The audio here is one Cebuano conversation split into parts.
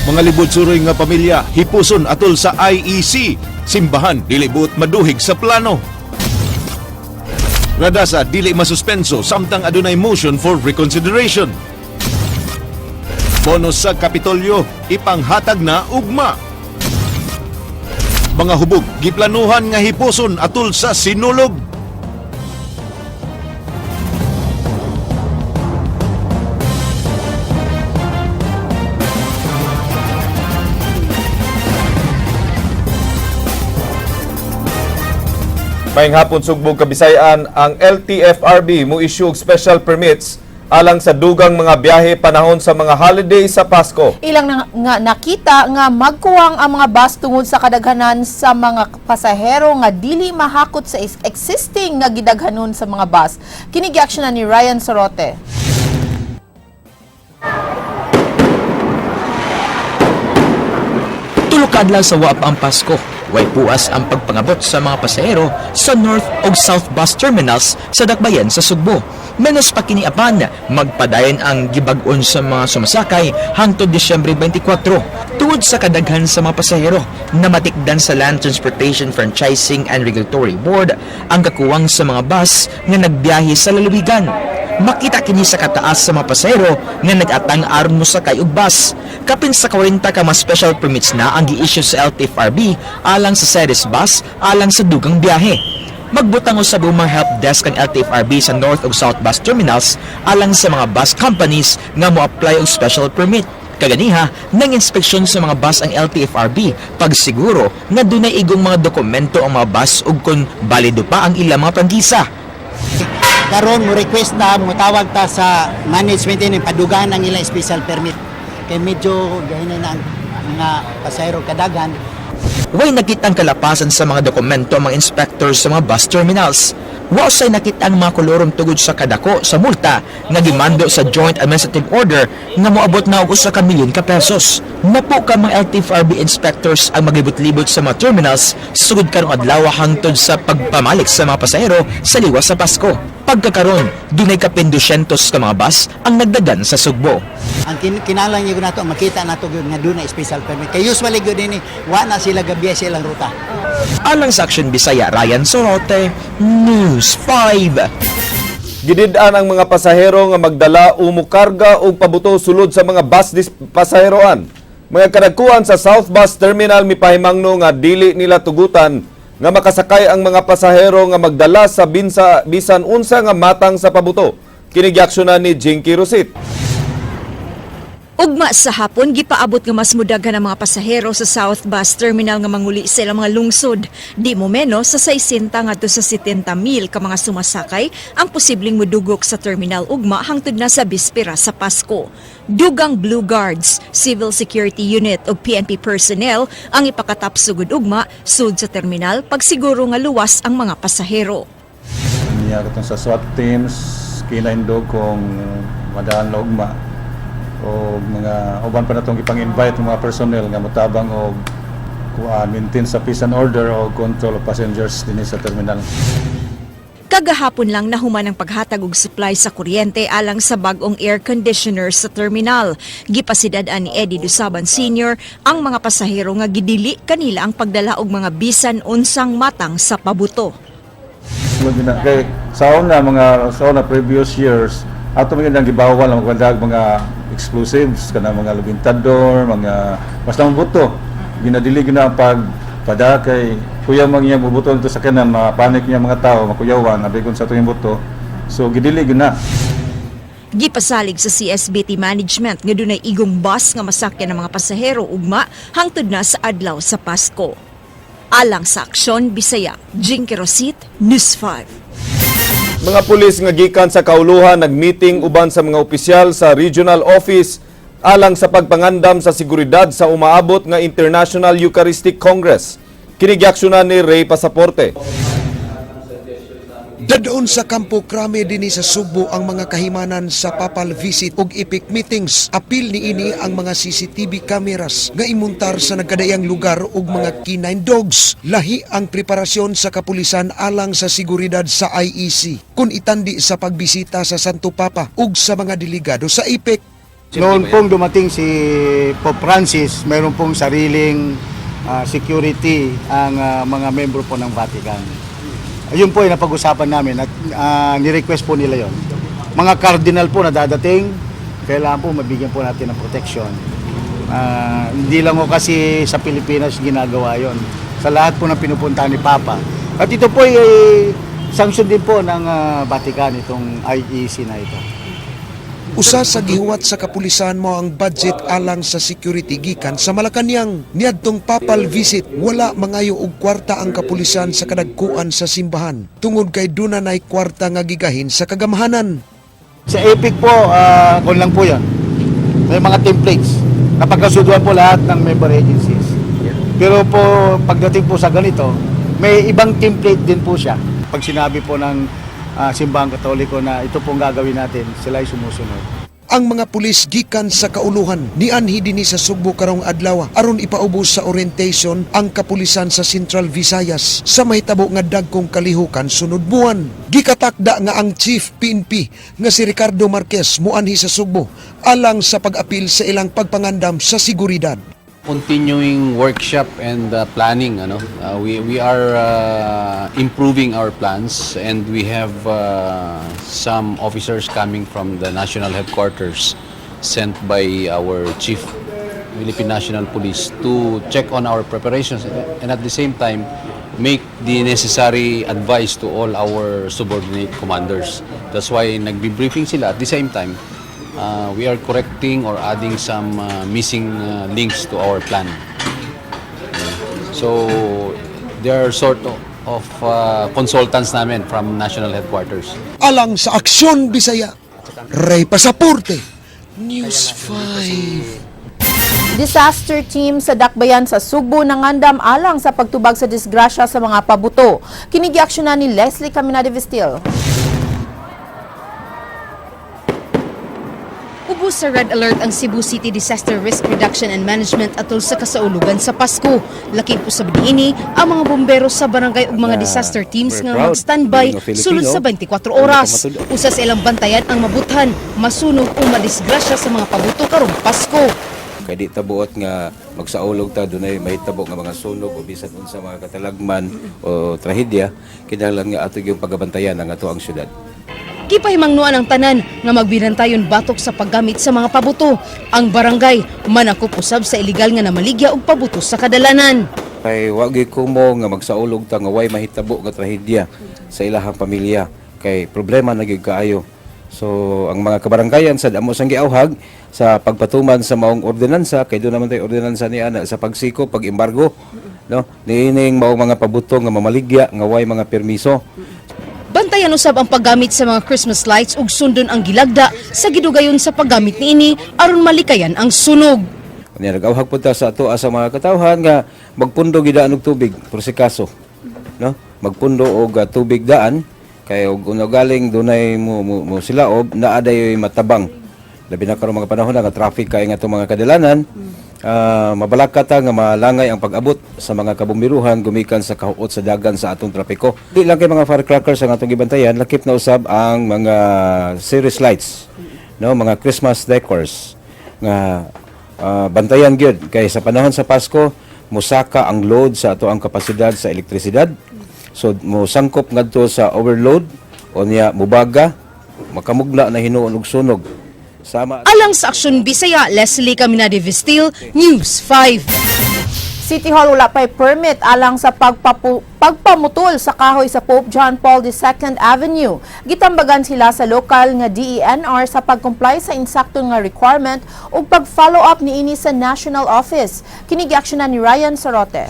Mga libod suroy nga pamilya hipuson atol sa IEC. Simbahan dili buot maduhig sa plano. Radasa dili masuspenso samtang adunay motion for reconsideration. Bonus sa Kapitolyo ipanghatag na ugma. Mga hubog giplanuhan nga hipuson atol sa Sinulog. Maayong hapon, Sugbo ug Kabisayan. Ang LTFRB mo issue og special permits alang sa dugang mga biyahe panahon sa mga holiday sa Pasko. Ilang na, nga nakita nga magkuwang ang mga bus tungod sa kadaghanan sa mga pasahero nga dili mahakot sa existing nga gidaghanon sa mga bus. Kini giaksyonan ni Ryan Sorote. 3 ka adlaw sa wa pa ang Pasko, way puas ang pagpangabot sa mga pasahero sa North ug South Bus Terminals sa Dakbayan sa Sugbo. Menos pa kini apan magpadayon ang gibag-on sa mga sumasakay hangtod Disyembre 24. Tungod sa kadaghan sa mga pasahero, namatikdan sa Land Transportation Franchising and Regulatory Board ang kakuwang sa mga bus nga nagbiyahe sa lalawigan. Makita kini sa kataas sa mga pasahero nga nag-atang aron mosakay og bus. Kapin sa 40 ka mga special permits na ang gi-issue sa LTFRB alang sa Ceres Bus alang sa dugang biyahe. Magbutang usab og mga help desk ang LTFRB sa North ug South Bus Terminals alang sa mga bus companies nga mo-apply og special permit. Kaganiha, nang inspeksyon sa mga bus ang LTFRB pagsiguro nga dunay igong mga dokumento ang mga bus ug kung balido pa ang ilang mga prangkisa. Karon mo request ta, mo tawag ta sa management ini padugan ang ilang special permit. Kay medyo gahinay na ang mga pasahero kadaghan. Way nakitang kalapasan sa mga dokumento ang mga inspectors sa mga bus terminals. Wa usay nakita ang mga kolorum tugod sa kadako sa multa nga gimando sa Joint Administrative Order nga moabot na og 1 ka milyon ka pesos. Napo ka mga LTFRB inspectors ang maglibot-libot sa mga terminals sugod karong adlaw hangtod sa pagpamalik sa mga pasahero sa liwas sa Pasko. Pagkakaron, dunay kapin 200 ka mga bus ang nagdagan sa Sugbo. Ang kinahanglan gyud nato makita nato gyud nga dunay special permit. Kay usually gyud ini wa na sila gabiya sa ilang ruta. Alang sa Action Bisaya, Ryan Sorote, News 5. Gidid-an ang mga pasahero nga magdala o mukarga og pabuto sulod sa mga bus pasaheroan. Mga kadagkuan sa South Bus Terminal mipahimangno nga dili nila tugutan nga makasakay ang mga pasahero nga magdala sa bisan unsa nga matang sa pabuto. Kini giaksyonan ni Jinky Rosit. Ugma sa hapon, gipaabot nga mas mudaghan ang mga pasahero sa South Bus Terminal nga manguli sa ilang mga lungsod. Di mo menos sa 60 ngadto sa 70 mil ka mga sumasakay ang posibleng mudugok sa terminal ugma hangtod na sa bispera sa Pasko. Dugang Blue Guards, Civil Security Unit ug PNP personnel ang ipakatap sugod ugma sud sa terminal pagsiguro nga luwas ang mga pasahero. Niya katong sa SWAT teams, K9 dog kung madaan na ugma o mga uban pa natong ipang-invite mga personnel nga motabang og kuan maintain sa peace and order o control of passengers dinhi sa terminal. Kagahapon lang nahuman ang paghatag og supply sa kuryente alang sa bag-ong air conditioner sa terminal. Gipasidad-an ni Eddie Dusaban Sr. ang mga pasahero nga gidili kanila ang pagdala og mga bisan unsang matang sa pabuto. Wag na kay sa una mga sa una previous years ato man gyud ang gibawal ang magdalag mga explosives kana, mga lubintador, mga basta mga buto. Ginadili gyud na ang pag pada kay kuya man niya bubuto nito sa kanan, mapanik niya mga tao, makuyawan abigon sa atong buto, so gidili gyud na. Gipasalig sa CSBT management nga dunay igong bus nga masakyan ng mga pasahero ugma hangtod na sa adlaw sa Pasko. Alang sa Aksyon Bisaya, Jinky Rosit, News 5. Mga pulis nga gikan sa kauluhan nagmeeting uban sa mga opisyal sa regional office alang sa pagpangandam sa seguridad sa umaabot nga International Eucharistic Congress. Kini giaksyonan ni Ray Pasaporte. Dadon sa Kampo Crame dinhi sa Sugbo ang mga kahimanan sa papal visit ug epic meetings. Apil niini ang mga CCTV cameras nga imuntar sa nagkadaiyang lugar ug mga canine dogs. Lahi ang preparasyon sa kapulisan alang sa seguridad sa IEC kun itandi sa pagbisita sa Santo Papa ug sa mga delegado sa IPEC. Noon pong dumating si Pope Francis, meron pong sariling security ang mga membro po ng Vatican. Ayun po ay napag-usapan namin at ni-request po nila yon. Mga cardinal po na dadating, kailangan po mabigyan po natin ng protection. Hindi lang ho kasi sa Pilipinas ginagawa yon. Sa lahat po ng pinupuntahan ni Papa. At ito po ay sanction din po ng Vatican itong IEC na ito. Usa sa gihuwat sa kapulisan mo ang budget alang sa security gikan sa Malacañang. Niadtong papal visit, wala mangayo og kwarta ang kapulisan sa kadagkuan sa simbahan tungod kay duna nay kwarta nga gigahin sa kagamhanan. Sa EPIC po, kung lang po yun. May mga templates. Napagkasunduan po lahat ng member agencies. Pero po, pagdating po sa ganito, may ibang template din po siya. Pag sinabi po ng Simbahang Katoliko na ito pong gagawin natin, sila ay sumusunod. Ang mga pulis gikan sa kauluhan nianhi dinhi sa Sugbo karong adlaw aron ipaubos sa orientation ang kapulisan sa Central Visayas sa mahitabo nga dagkong kalihukan sunod buwan. Gikatakda nga ang Chief PNP nga si Ricardo Marquez muanhi sa Sugbo alang sa pag-apil sa ilang pagpangandam sa seguridad. Continuing workshop and planning, ano, we are improving our plans and we have some officers coming from the national headquarters sent by our chief, Philippine National Police, to check on our preparations and at the same time make the necessary advice to all our subordinate commanders. That's why nagbi-briefing sila. At the same time, we are correcting or adding some missing links to our plan. So, they are sort of consultants namin from national headquarters. Alang sa Aksyon Bisaya, Ray Pasaporte, News 5. Disaster team sa Dakbayan sa Sugbo nangandam alang sa pagtubag sa disgrasya sa mga pabuto. Kini giaksyonan ni Leslie Caminade Vestil. Ubos sa red alert ang Cebu City Disaster Risk Reduction and Management atol sa kasaulugan sa Pasko. Lakip usab niini ang mga bombero sa barangay ug mga disaster teams nga mag-standby sulod sa 24 oras. Usa sa ilang bantayan ang mabuthan, masunog o madisgrasya sa mga pabuto karong Pasko. Kay di ta buot nga magsaulog ta, dunay mahitabo nga mga sunog o bisan unsa mga katalagman o trahedya, kinahanglan nga ato yung pagabantayan ang ato ang syudad. Gipahimangnuan ang tanan nga magbinantayon batok sa paggamit sa mga pabuto. Ang barangay manakop usab sa iligal nga namaligya og pabuto sa kadalanan. Kay wa gyud kumo nga magsaulog ta nga way mahitabo nga trahedya sa ilahang pamilya kay problema na gyud kaayo. So ang mga kabaranggayan sad amo sang giauhag sa pagpatuman sa maong ordinansa kay doon naman tay ordinansa ni ana sa pagsiko, pag-embargo, no, niining maong mga pabuto nga mamaligya nga way mga permiso. Bantayan usab ang paggamit sa mga Christmas lights ug sundon ang gilagda sa gidugayon sa paggamit niini aron malikayan ang sunog. Unya nag-awhag pud ta sa ato sa mga katawhan nga magpundo gidaan og tubig por si kaso. No? Magpundo og tubig daan kay og uno galing dunay mo silaob naa dayoy matabang. Labi na karon mga panahon na nga traffic kay nga atong mga kadalanan, mabalaka ta nga malangay ang pag-abot sa mga kabumbiruhan gumikan sa kahuot sa dagan sa atong trapiko. Di lang kay mga firecrackers ang atong gibantayan, lakip na usab ang mga series lights, no, mga Christmas decors nga bantayan gyud kay sa panahon sa Pasko musaka ang load sa ato ang kapasidad sa elektrisidad. So mosangkop ngadto sa overload, unya mubaga, makamugna na hinuon og sunog. Sama Alang sa Aksyon Bisaya, Leslie Caminade Vestil, News 5. City Hall wala pa'y permit alang sa pagpamutol sa kahoy sa Pope John Paul II Avenue. Gitambagan sila sa lokal nga DENR sa pag-comply sa insakto nga requirement ug pag-follow up niini sa national office. Kini giaksyonan ni Ryan Sorote.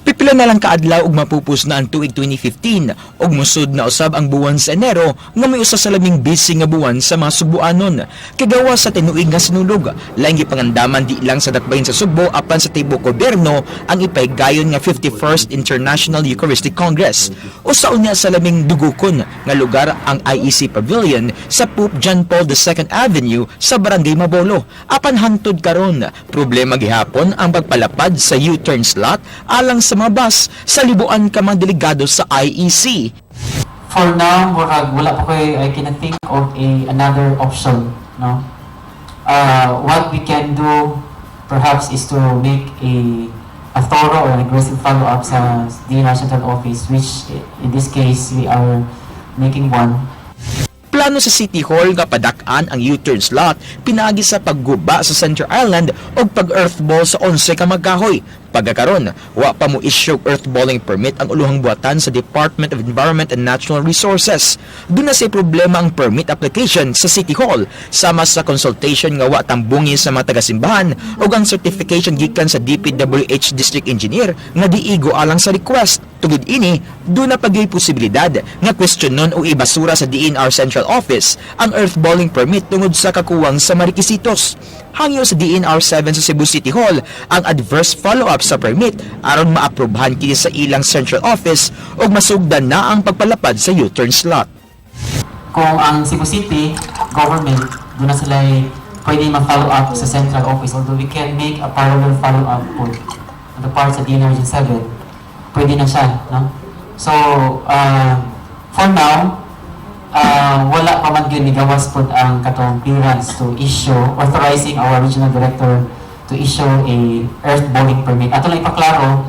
Pipila na lang kaadlaw ug mapupus na ang tuig 2015 ug musud na usab ang buwan sa Enero nga may usa sa labing busy nga buwan sa mga Sugbuanon. Kagawa sa tinuig nga sinulog, laing gipangandaman di lang sa dakbayan sa Sugbo apan sa tibuok gobyerno ang ipahigayon nga 51st International Eucharistic Congress. Usa unya sa labing dugukon nga lugar ang IEC Pavilion sa Pope John Paul II Avenue sa Barangay Mabolo. Apan hangtod karon, problema gihapon ang pagpalapad sa U-turn slot alang sa mga bus sa libuan ka mga delegado sa IEC. For now, murag wala pa koy, I cannot think of a another option. no? What we can do perhaps is to make a thorough or an aggressive follow-up sa DENR Central Office, which in this case we are making one. Plano sa City Hall nga padak-an ang U-turn slot pinaagi sa pagguba sa Center Island o pag-earthball sa 11 ka magkahoy. Pagkakaron, wa pa mo issue og earthballing permit ang uluhang buhatan sa Department of Environment and Natural Resources. Duna say problema ang permit application sa City Hall sama sa consultation nga wa tambungi sa mga taga-simbahan ug ang certification gikan sa DPWH District Engineer nga diigo alang sa request. Tugod ini, duna pa gyuy posibilidad nga kwestiyonon o ibasura sa DENR Central Office ang earthballing permit tungod sa kakuwang sa mga rekisitos. Hangyo sa DENR 7 sa Cebu City Hall ang adverse follow-up sa permit aron maaprubahan kini sa ilang central office ug masugdan na ang pagpalapad sa U-turn slot. Kung ang Cebu City government, duna na sila pwede ma-follow up sa central office, although we can make a parallel follow-up po on the part sa DENR Region 7, pwede na siya, no? So, for now, wala pa man gyud nigawas pod ang katong clearance to issue, authorizing our regional director to issue a earth balling permit. Ato lang ipaklaro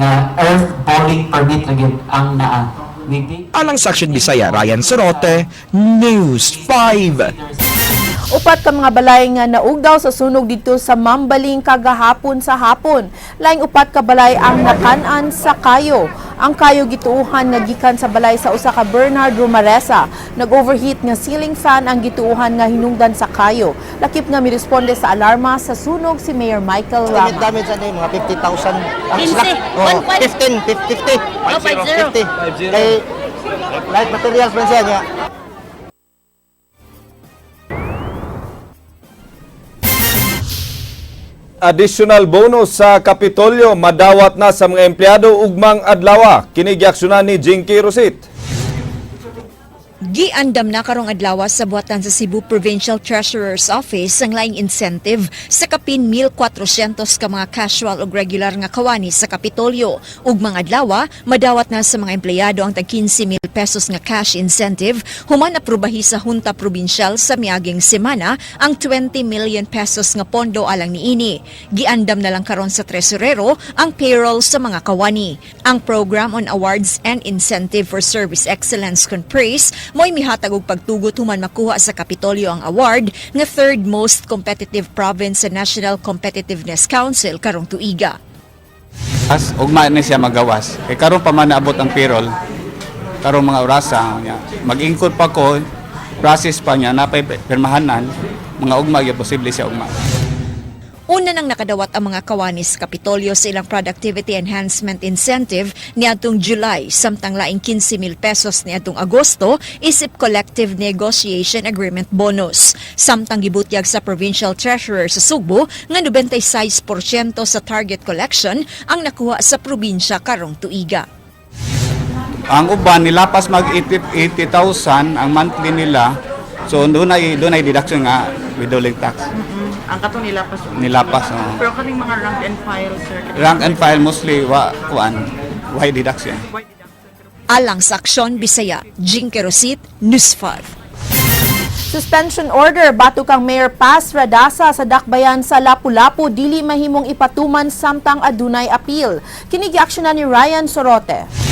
nga earth balling permit ra gyud ang naa. We Alang sa Action Bisaya, Ryan Sorote, News 5. Upat ka mga balay nga naugdaw sa sunog dito sa Mambaling kagahapon sa hapon. Laing upat ka balay ang nakan-an sa kayo. Ang kayo gituuhan nga gikan sa balay sa usa ka Bernard Romaresa. Nag-overheat nga ceiling fan ang gituuhan nga hinungdan sa kayo. Lakip nga miresponde sa alarma sa sunog si Mayor Michael Rama. Damage ano mga 50,000. Ang 15. slack, oh, 1, 15, 50. Oh, 50. 50. Kay light materials man siya niya. Additional bonus sa Kapitolyo madawat na sa mga empleyado ugmang adlaw. Kini giaksyonan ni Jinky Rosit. Giandam na karong adlaw sa buhatan sa Cebu Provincial Treasurer's Office ang laing incentive sa kapin 1,400 ka mga casual ug regular nga kawani sa Kapitolyo. Ug mga adlaw, madawat na sa mga empleyado ang tag 15,000 pesos nga cash incentive human aprubahi sa Junta Provincial sa miaging semana ang 20 million pesos nga pondo alang niini. Giandam na lang karon sa tresurero ang payroll sa mga kawani. Ang Program on Awards and Incentive for Service Excellence kon PRAISE mo'y mihatag og pagtugot human makuha sa Kapitolyo ang award nga third most competitive province sa National Competitiveness Council karong tuiga. As ugma ni siya magawas. Kay karon pa man naabot ang payroll. Karong mga orasa niya. Mag-ingkod pa ko, process pa niya napay pirmahanan, mga ugma gyud posible siya ugma. Una nang nakadawat ang mga kawani sa Kapitolyo sa ilang Productivity Enhancement Incentive niadtong July, samtang laing 15,000 pesos niadtong Agosto isip Collective Negotiation Agreement bonus. Samtang gibutyag sa Provincial Treasurer sa Sugbo nga 96% sa target collection ang nakuha sa probinsya karong tuiga. Ang uban nilapas mag 80,000 ang monthly nila. So doon ay deduction nga withholding tax. Ang katong nilapas. Nilapas, oo. Pero kaning mga rank and file, sir. Rank and file mostly wa kuan why deduction. Alang sa Aksyon Bisaya, Jinky Rosit, News 5. Suspension order batok kang Mayor Paz Radaza sa Dakbayan sa Lapu-Lapu dili mahimong ipatuman samtang adunay appeal. Kini giaksyonan ni Ryan Sorote.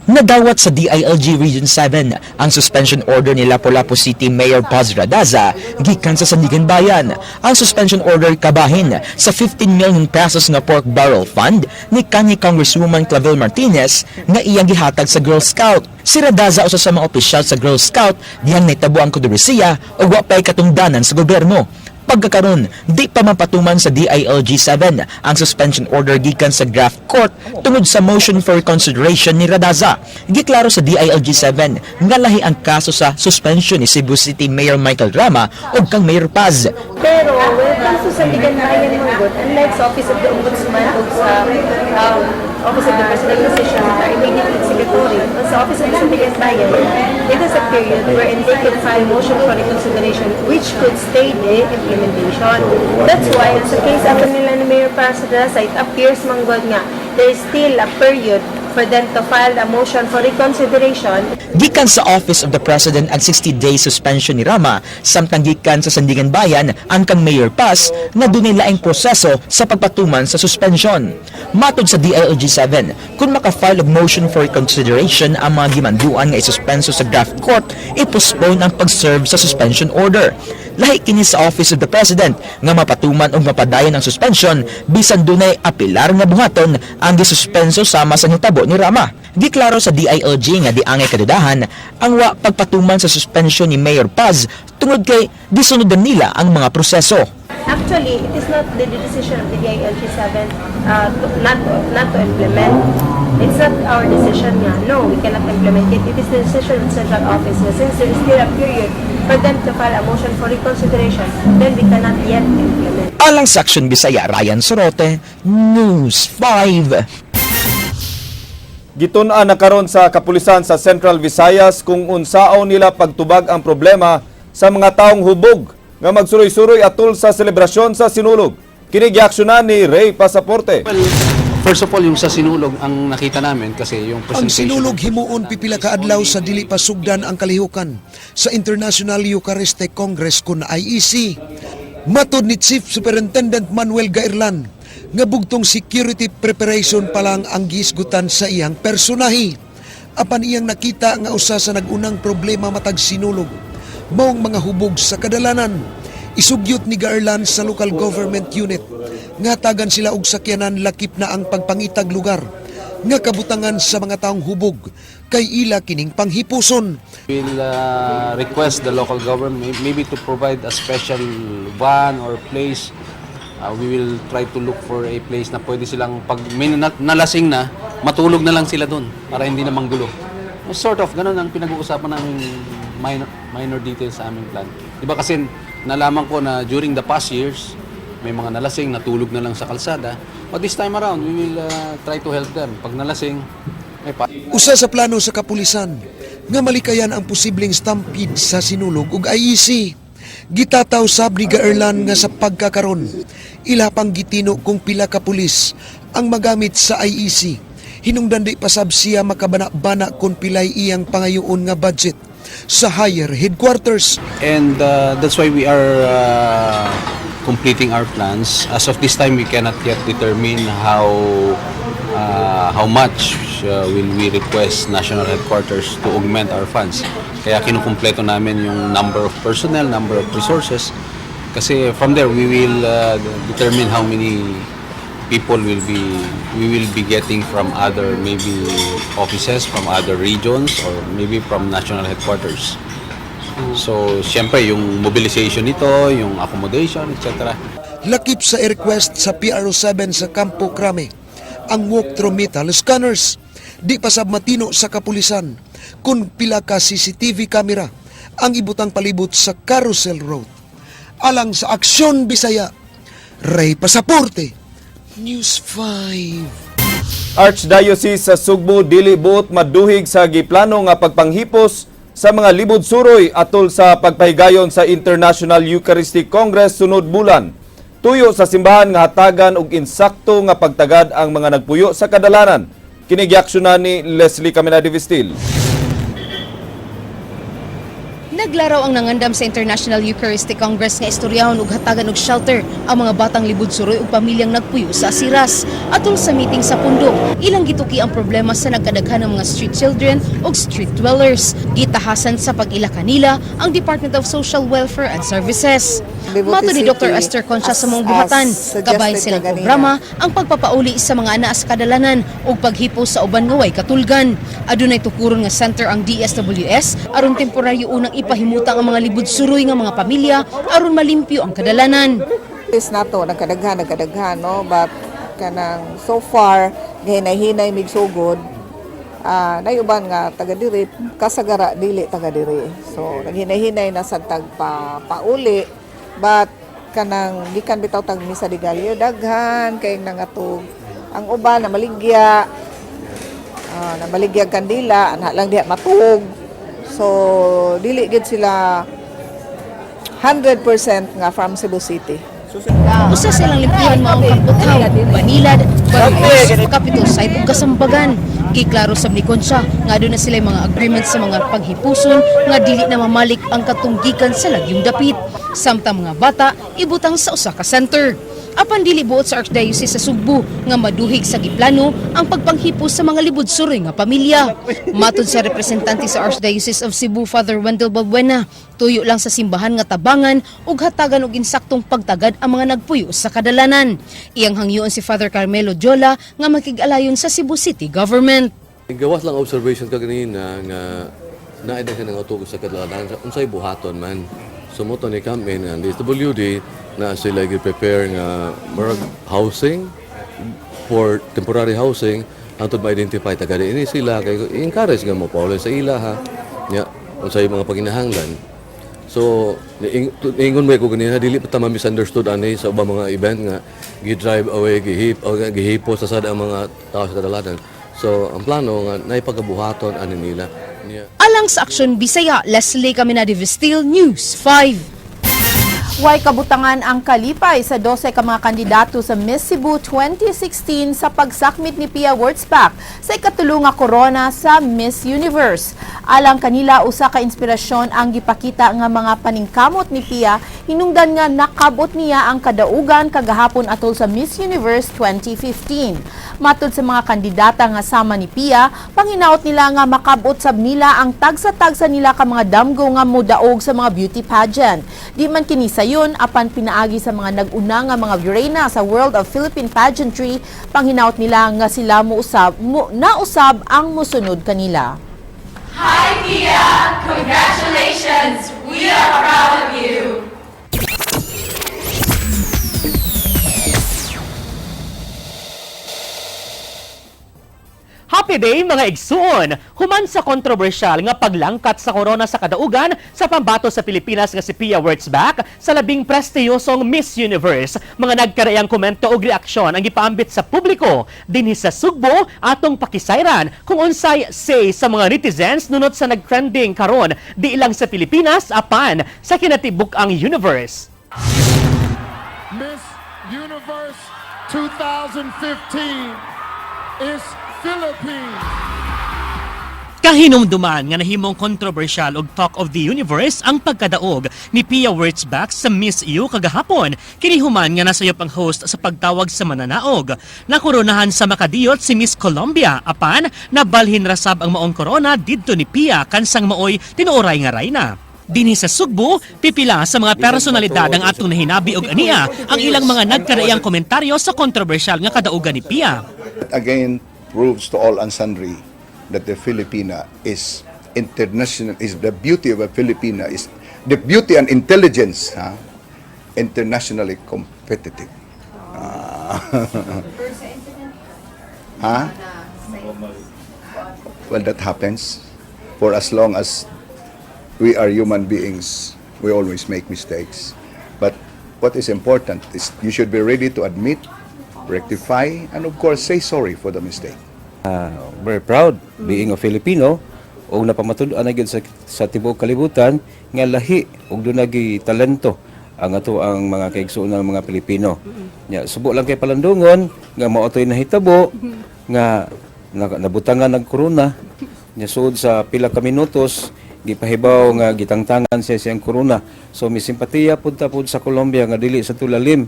Nadawat sa DILG Region 7 ang suspension order ni Lapu-Lapu City Mayor Paz Radaza gikan sa Sandiganbayan. Ang suspension order kabahin sa 15 million pesos nga pork barrel fund ni kanhi Congresswoman Clavel Martinez nga iyang gihatag sa Girl Scout. Si Radaza usa sa mga opisyal sa Girl Scout dihang nahitabo ang kontrobersiya ug wa pa'y katungdanan sa gobyerno. Pagkakaron, di pa mapatuman sa DILG 7 ang suspension order gikan sa graft court tungod sa motion for reconsideration ni Radaza. Giklaro sa DILG 7 nga lahi ang kaso sa suspension ni Cebu City Mayor Michael Rama ug kang Mayor Paz. Pero when it comes to Sandiganbayan man gud, unlike sa Office of the Ombudsman o sa Office of the Presidential Decision that are immediately executory, but sa Office of the Sandiganbayan, it is a period wherein they can file motion for reconsideration which could stay the implementation. That's why, sa case ato nila ni Mayor Paz Radaza, it appears man gud nga there is still a period for them to file a motion for reconsideration. Gikan sa Office of the President ang 60-day suspension ni Rama, samtang gikan sa Sandiganbayan ang kang Mayor Paz nga dunay laing proseso sa pagpatuman sa suspension. Matod sa DILG 7, kung maka-file og motion for reconsideration ang mga gimanduan nga isuspenso sa graft court, i-postpone ang pag-serve sa suspension order. Lahi kini sa Office of the President nga mapatuman og mapadayon ang suspension bisan dunay apilar nga buhaton ang gisuspenso sama sa nitabo ni Rama. Giklaro sa DILG nga di angay kadudahan ang wa pagpatuman sa suspension ni Mayor Paz tungod kay gisunodan nila ang mga proseso. Actually, it is not the decision of the DILG 7 not to implement. It's not our decision nga. No, we cannot implement it. It is the decision of the central office. Na since there is still a period for them to file a motion for reconsideration, then we cannot yet implement. Alang sa Aksyon Bisaya, Ryan Sorote, News 5. Gitun-an na karon sa kapulisan sa Central Visayas kung unsaon nila pagtubag ang problema sa mga taong hubog nga magsuroy-suroy atol sa selebrasyon sa Sinulog. Kini giaksyonan ni Ray Pasaporte. Well, first of all, yung sa Sinulog, ang nakita namin kasi yung Ang presentation. Sinulog himuon pipila ka adlaw sa dili pa sugdan ang kalihukan sa International Eucharistic Congress kun IEC. Matod ni Chief Superintendent Manuel Gaerlan nga bugtong security preparation pa lang ang gihisgutan sa iyang personahe. Apan iyang nakita nga usa sa nag-unang problema matag Sinulog maong mga hubog sa kadalanan. Isugyot ni Gaerlan sa local government unit nga tagan sila og sakyanan, lakip na ang pagpangitag lugar nga kabutangan sa mga taong hubog kay ila kining panghipuson. We'll request the local government maybe to provide a special van or place. We will try to look for a place na pwede silang pag may nalasing na, matulog na lang sila doon para hindi na manggulo. Sort of, ganun ang pinag-uusapan namin, minor, minor details sa aming plan. Di ba kasi nalaman ko na during the past years, may mga nalasing, natulog na lang sa kalsada. But this time around, we will try to help them. Pag nalasing, may pa Usa sa plano sa kapulisan nga malikayan ang posibleng stampede sa Sinulog ug IEC. Gitataw sab ni Gaerlan nga sa pagkakaron ila pang gitino kung pila ka pulis ang magamit sa IEC. Hinungdan di pa sab siya makabana-bana kung pilay iyang pangayoon nga budget sa higher headquarters. And that's why we are completing our plans. As of this time, we cannot yet determine how much will we request national headquarters to augment our funds. Kaya kinukumpleto namin yung number of personnel, number of resources. Kasi from there, we will determine how many people will be we will be getting from other maybe offices, from other regions, or maybe from national headquarters. So, siyempre, yung mobilization nito, yung accommodation, etc. Lakip sa request sa PRO7 sa Campo Crame ang walk-through metal scanners. Di pa sab matino sa kapulisan kung pila ka CCTV camera ang ibutang palibot sa Carousel Road. Alang sa Aksyon Bisaya, Ray Pasaporte, News 5. Archdiocese sa Sugbo dili buot maduhig sa giplano nga pagpanghipos sa mga libod suroy atol sa pagpahigayon sa International Eucharistic Congress sunod bulan. Tuyo sa simbahan nga hatagan og insakto nga pagtagad ang mga nagpuyo sa kadalanan. Kini giaksyonan ni Leslie Caminade Vistil. Naglaraw ang nangandam sa International Eucharistic Congress nga istoryahon ug hatagan og shelter ang mga batang libud suroy ug pamilyang nagpuyo sa Asiras. Atol sa meeting sa pundok, ilang gituki ang problema sa nagkadaghan ng mga street children ug street dwellers. Gitahasan sa pag-ila kanila ang Department of Social Welfare and Services. Mato ni Dr. Esther Concha sa maong buhatan, kabahin silang programa ang pagpapauli sa mga anaa sa kadalanan ug paghipos sa uban nga way katulgan. Adunay tukuron nga center ang DSWS aron temporaryo unang ipahimutang ang mga libud suroy nga mga pamilya aron malimpyo ang kadalanan. Is nato nagkadaghan nagkadaghan, no, but kanang so far gihinay-hinay migsugod, nay uban nga taga diri, kasagara dili taga diri, so naghinay-hinay na sad tag pa pauli, but kanang gikan bitaw tag Misa de Gallo, daghan kay nangatog. Ang uban na maligya, na maligya kandila ana lang diha matuog, so dili gid sila 100% nga from Cebu City. Usa sa ilang limpihan mao ang Kamputhaw, Banilad, Barrios, Capitol Site ug Kasambagan. Giklaro sab ni Concha nga aduna sila mga agreement sa mga paghipuson nga dili na mamalik ang katong gikan sa lagyong dapit. Samtang mga bata ibutang sa usa ka center. Apan dili buot sa Archdiocese sa Sugbo nga maduhig sa giplano ang pagpanghipos sa mga libud suroy nga pamilya. Matod sa representante sa Archdiocese of Cebu, Father Wendell Balbuena, tuyo lang sa simbahan nga tabangan ug hatagan og insaktong pagtagad ang mga nagpuyo sa kadalanan. Iyang hangyoon si Father Carmelo Jola nga makig-alayon sa Cebu City Government. Gawas lang observation ka ganina nga naay daghan nga utog sa kadalanan, unsay buhaton man. So mao to ni kami nga DSWD na sila gi-prepare nga murag housing for temporary housing hangtod ma-identify taga ini sila, kay encourage nga mo pauli sa ila ha nya unsay mga panginahanglan. So niingon mo ko ganina, dili pa ta ma-misunderstood ani sa ubang mga event nga gi-drive away, gihip o gihipo sa sad ang mga tao sa kadalanan. So ang plano nga naay pagabuhaton ani nila niya. Alang sa Aksyon Bisaya, Leslie Caminade Vestil, News 5. Way kabutangan ang kalipay sa 12 ka mga kandidato sa Miss Cebu 2016 sa pagsakmit ni Pia Wurtzbach sa ikatulo nga korona sa Miss Universe. Alang kanila, usa ka inspirasyon ang gipakita nga mga paningkamot ni Pia hinungdan nga nakabot niya ang kadaugan kagahapon atol sa Miss Universe 2015. Matud sa mga kandidata nga sama ni Pia, panghinaot nila nga makabot sab nila ang tagsa-tagsa nila ka mga damgo nga modaog sa mga beauty pageant. Di man kini sayon apan pinaagi sa mga nag-una nga mga reyna sa world of Philippine pageantry, panghinaot nila nga sila mousab mo, nausab ang mosunod kanila. Hi, Pia! Congratulations! We are proud of you! Happy day, mga igsuon! Human sa kontrobersyal nga paglangkat sa korona sa kadaugan sa pambato sa Pilipinas nga si Pia Wurtzbach sa labing prestiyosong Miss Universe, mga nagkaraiyang komento og reaksyon ang gipaambit sa publiko dinhi sa Sugbo. Atong pakisayran kung unsay say sa mga netizens nunot sa nagtrending karon di lang sa Pilipinas apan sa kinatibuk-ang universe. Miss Universe 2015 is Philippines. Kahinumduman nga nahimong kontrobersyal og talk of the universe ang pagkadaog ni Pia Wurtzbach sa Miss U kagahapon. Kini human nga nasayop ang host sa pagtawag sa mananaog. Nakoronahan sa makadiyot si Miss Colombia apan nabalhin rasab ang maong korona didto ni Pia kansang maoy tinuoray nga rayna. Dinhi sa Sugbo, pipila sa mga personalidad ang atong nahinabi og ania ang ilang mga nagkaraiyang komentaryo sa kontrobersyal nga kadaugan ni Pia. It again proves to all and sundry that the Filipina is international, is the beauty of a Filipina is the beauty and intelligence, huh? Internationally competitive. Ah. Huh? Well, that happens. For as long as we are human beings, we always make mistakes. But what is important is you should be ready to admit, rectify, and of course say sorry for the mistake. Very proud being a Filipino ug napamatud-an na gyud sa tibuok kalibutan nga lahi ug dunay talento ang ato ang mga kaigsuonan ng mga Pilipino. Nya subo lang kay palandungon nga mao to'y nahitabo nga nabutangan ng korona. Nya suod sa pila ka minutos gipahibaw nga gitangtangan siya siyang korona. So mi simpatiya pud ta pud sa Colombia nga dili sa tulalim,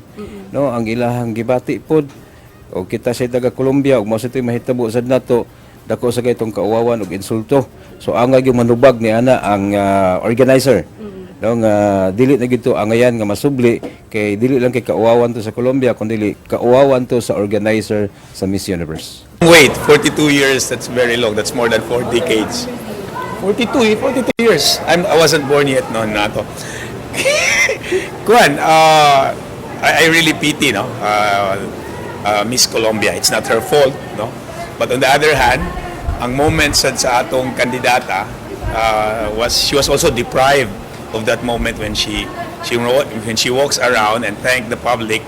no, ang ilahang gibati pud. O kita sa taga Colombia ug mao sa to'y mahitabo sad nato, dako sa itong kauwawan ug insulto. So angay gyud manubag ni ana ang organizer. No, nga dili na gyud to angayan nga masubli kay dili lang kay kauwawan to sa Colombia kundi kauwawan to sa organizer sa Miss Universe. Wait, 42 years, that's very long. That's more than 4 decades. 42, eh, 42 years. I wasn't born yet noon, nato. Kuan, I really pity, no? Miss Colombia. It's not her fault, no? But on the other hand, ang moment sa atong kandidata was she was also deprived of that moment when she walks around and thank the public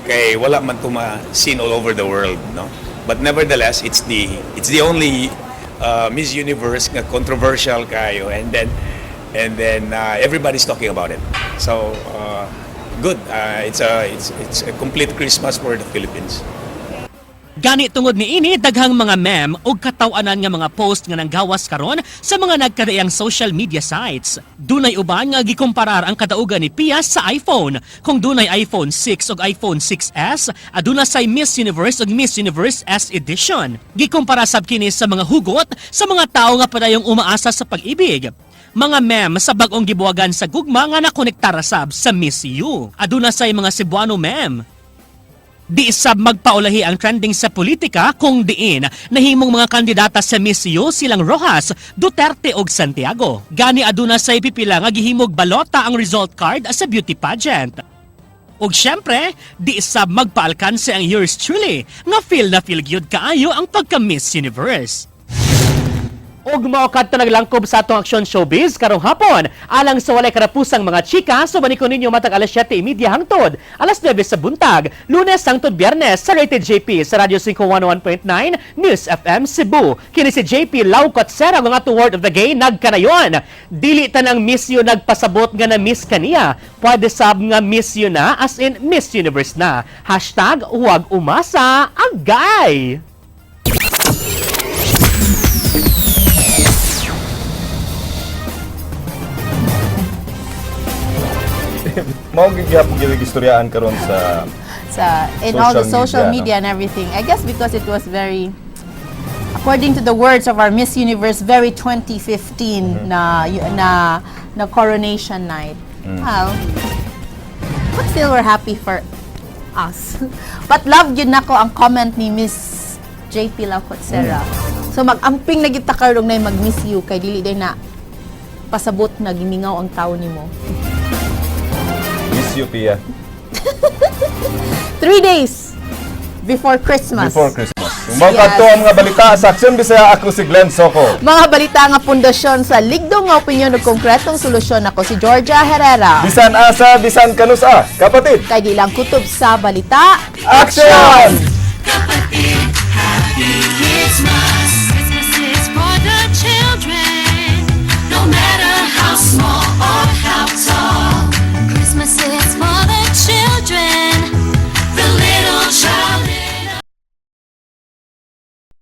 kay wala man to ma-seen all over the world, no? But nevertheless, it's the only Miss Universe nga controversial kayo and then everybody's talking about it. So good. It's a complete Christmas for the Philippines. Gani tungod niini, daghang mga meme ug kataw-anan nga mga post nga nanggawas karon sa mga nagkadaiyang social media sites. Dunay uban nga gikomparar ang kadaugan ni Pia sa iPhone. Kung dunay iPhone 6 ug iPhone 6s, aduna say Miss Universe ug Miss Universe S Edition. Gikumpara sab kini sa mga hugot sa mga tawo nga padayong umaasa sa pag-ibig. Mga meme sa bag-ong gibuwagan sa gugma nga nakonektar sab sa Miss U. Aduna say mga Cebuano meme. Di sab magpaulahi ang trending sa politika kung diin nahimong mga kandidata sa Miss U silang Rojas, Duterte ug Santiago. Gani aduna say pipila nga gihimog balota ang result card sa beauty pageant. Ug syempre, di sab magpaalkanse ang yours truly nga feel na feel gyud kaayo ang pagka Miss Universe. Ug mao kadto naglangkob sa atong Aksyon Showbiz karong hapon. Alang sa walay karapusang mga chika, subani ko ninyo matag alas 7:30 hangtod alas 9 sa buntag, Lunes hangtod Biyernes sa Rated JP sa Radyo 5 101.9 News FM Cebu. Kini si JP Laucot Sera nga atong word of the gay nagkanayon. Dili tanang Miss You nagpasabot nga na miss kaniya. Pwede sab nga miss you na, as in Miss Universe na. #HuwagUmasa agay! Mao gihapon gyud istoryaan karon sa Sa in all the social social media, media and everything. I guess because it was very, according to the words of our Miss Universe, very 2015 na coronation night. Well, but still we're happy for us. But love yun nako ang comment ni Miss JP Laucotsera. So mag-amping na gyud ta karon na mag-miss you kay dili day na pasabot na gimingaw ang tao nimo. Miss you, Pia. 3 days before Christmas. Before Christmas. Mao Yes. kadto ang mga balita sa Aksyon Bisaya. Ako si Glenn Soco. Mga balita nga pundasyon sa ligdong nga opinyon ug konkretong solusyon, ako si Georgia Herrera. Bisan asa, bisan kanusa, kapatid. Kay di lang kutob sa balita. Action! Kapatid, happy Christmas!